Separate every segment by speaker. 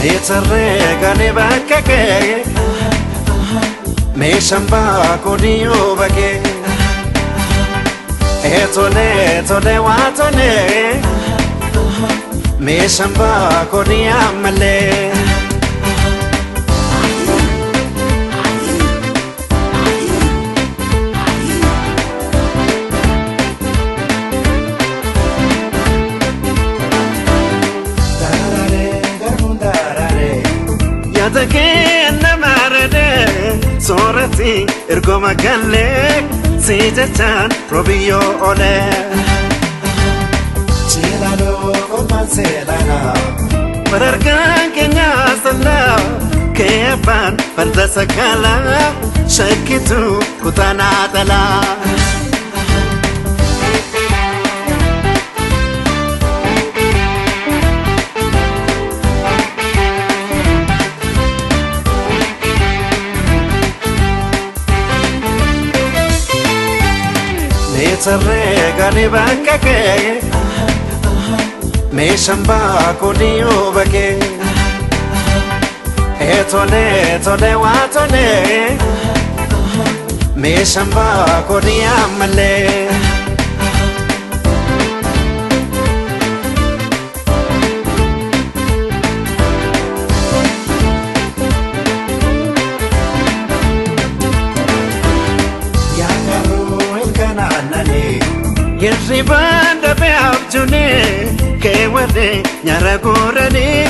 Speaker 1: Meetarree gane bakka kee meeshaan baakuu bakee Etolee tolee waa tolee meeshaan baakuu ammalee. Yaada kee nama redee soorati ergoma galee si jechaan robiyyoo olee. Seelaaloo qophaan seelaalaa Barargaan keenyaa sallaa kee abbaan farda sakaalaa shakkitu kutaanaa dhalaa. Meetarree gane bakka kee meeshaan baakuu bakee Etolee tolee waa tolee meeshaan baakuu ammalee. Yaakaruu ilkaan aannanii Hirribaan dafee abjuunee kee warree nyaara guuranii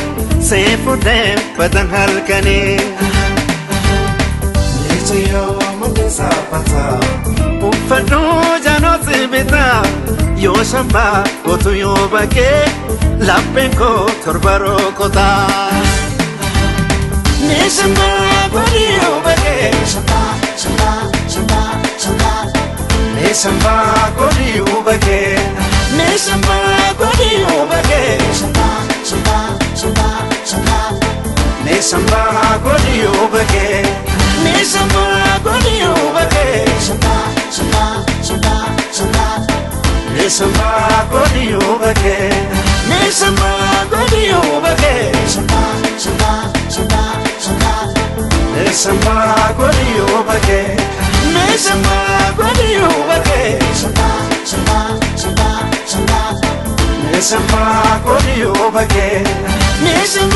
Speaker 1: seefuudhee badan halkanii. Leenca yoo mul'isa fataa Uffadhuu jaanoti bitaa yoo shambaa gootu yoo bakkee lapheen koo torba rokotaa. Meeshaan godhi yoo bakkee. Meeshaan godhi yoo bakkee. Meeshaan godhi yoo bakkee. Meeshaan godhi yoo bakkee. Meeshaan godhi yoo bakkee. Meeshaan godhi yoo bakkee. Meeshaan godhi yoo bakkee. Meeshaan godhi yoo bakkee. Meeshaan godhi yoo bakkee. Meeshaan godhi yoo bakkee. Meeshaan